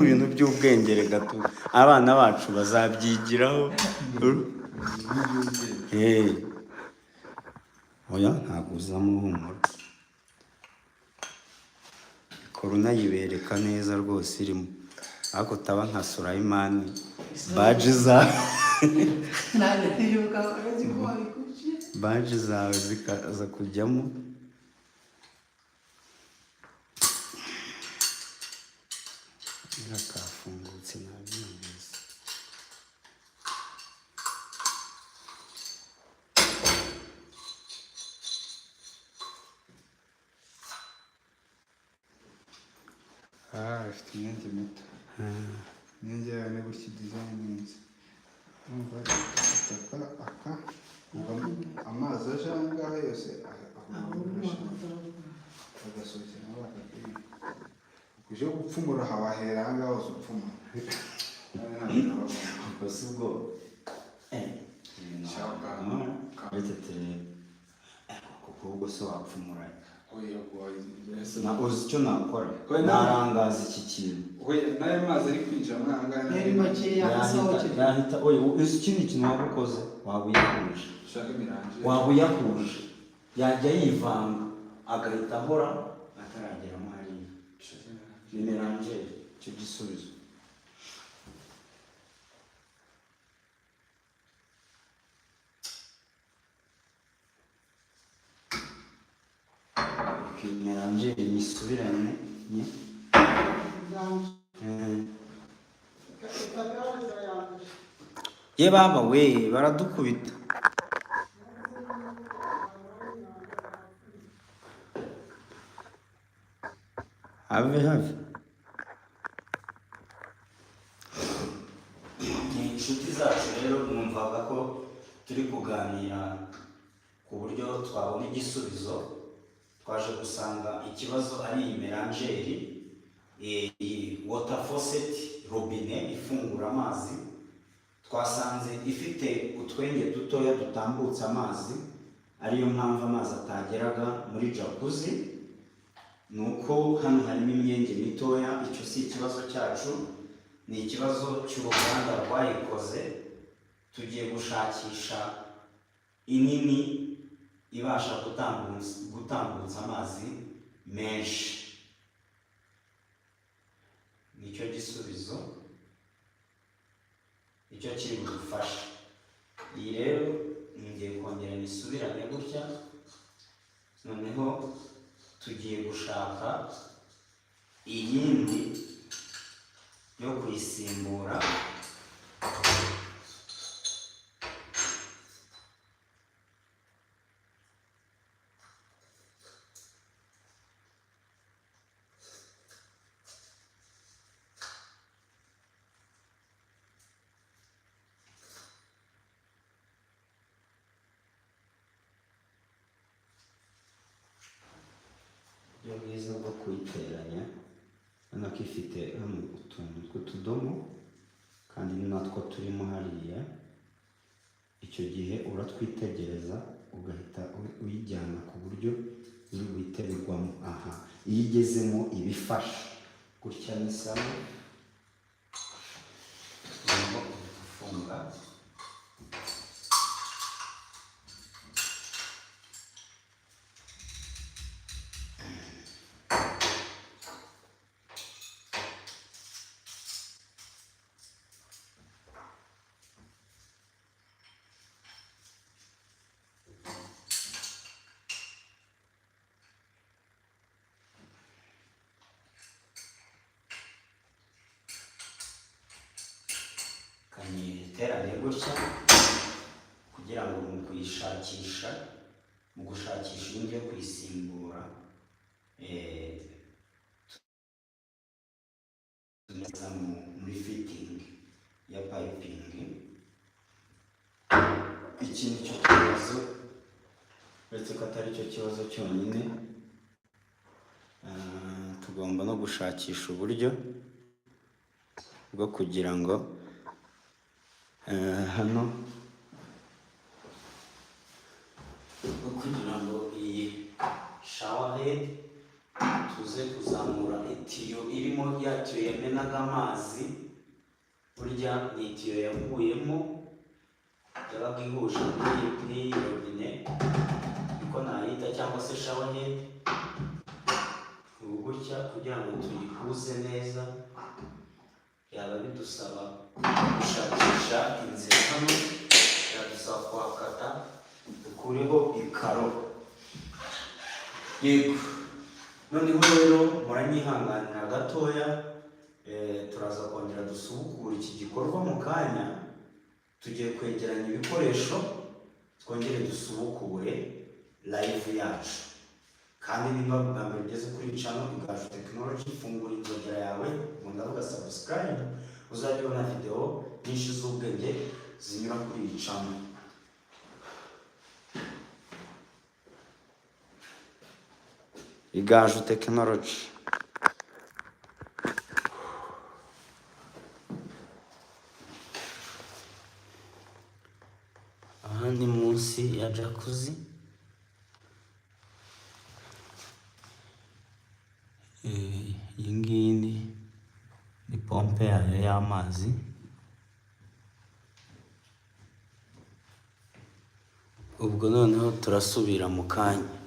Ibintu by'ubwenge reka tu abana bacu bazabyigiraho. Eh. Oya, ntabwo uzamo, humura. Ikora unayibereka neza rwose irimo, ariko utaba nka Surayimani baji zawe. Nanjye ndibuka uretse ko wabikuye. Baji zawe zikaza kujyamo. Kafungutse, nabyumvise. Ah, ifite imyenge mito. Imyenge yayo ni gutya idizayininze. Urumva itaka aka umva amazi aje aha ngaha yose ahura agasohokera muri aka kanya. Uje gupfumura aha, wahera aha ngaha hose upfumura. Ubwo si ubwo ibintu Shaka. uretse turebe kuko ubwo se wapfumura? Oya, Na uzi icyo nakora? Oya, Narangaza iki kintu. Oya, n'ayo mazi ari kwinjira muri aha ngaha. Yari makeya. Yahita Asohokera. Yahita. Oya, uzi ikindi kintu waba ukoze? Waba uyahuje. Ushaka imiranje. Waba uyahuje, yajya yivanga agahita ahora atarageramo hariya. Ushaka imiranje. Ni merangeri icyo gisubizo. Merangeri nyisubirane nye. Ye baba we, baradukubita. Have have. Ni inshuti zacu rero, mwumvaga ko turi kuganira ku buryo twabona igisubizo. Twaje gusanga ikibazo ari iyi merangeri, iyi water faucet, robine ifungura amazi. Twasanze ifite utwenge dutoya dutambutsa amazi, ariyo mpamvu amazi atageraga muri jacuzzi. Ni uko hano harimo imyenge mitoya. Icyo si ikibazo cyacu, ni ikibazo cy'uruganda rwayikoze. Tugiye gushakisha inini ibasha gutambutsa amazi menshi, nicyo gisubizo, nicyo kiri budufashe. Iyi rero ngiye kongera nisubirane gutya. Noneho tugiye gushaka iyindi yo kuyisimbura. Uburyo bwiza bwo kuyiteranya, urabona ko ifite hano utuntu tw'utudomo, kandi ni natwo turimo hariya. Icyo gihe uratwitegereza ugahita uyijyana ku buryo iri buhite bigwamo. Aha iyo igezemo iba ifashe gutya, ni sawa. Ugomba gufunga. Kanyiteranye gutya kugira ngo mu kuyishakisha, mu gushakisha indi yo kuyisimbura, tumeza muri fitting ya piping. Iki ni cyo kibazo, uretse ko atari cyo kibazo cyonyine. Tugomba no gushakisha uburyo bwo kugira ngo hano, bwo kugira ngo iyi shower head. Tuze kuzamura itiyo irimo ya tiyo yamenaga amazi. Burya ni itiyo yaguyemo, yabaga ihuje n'iyi robine, niko nayita, cyangwa se shower head. Ubu gutya kugira ngo tuyihuze neza byaba bidusaba gushakisha inzira hano, biradusaba kuhakata dukureho ikaro. Yego, noneho rero muranyihanganira gatoya, turaza kongera dusubukura iki gikorwa mu kanya. Tugiye kwegeranya ibikoresho, twongere dusubukure live yacu. Kandi niba bwa mbere ugeze kuri channel Igaju Technology, fungura inzogera yawe, ubwo ndavuga subscribe, uzajya ubona video nyinshi z'ubwenge zinyura kuri iyi channel Igaju Technology. Aha ni munsi ya jacuzzi. Iyi ngiyi ni pompe yayo y'amazi. Ubwo noneho turasubira mu kanya.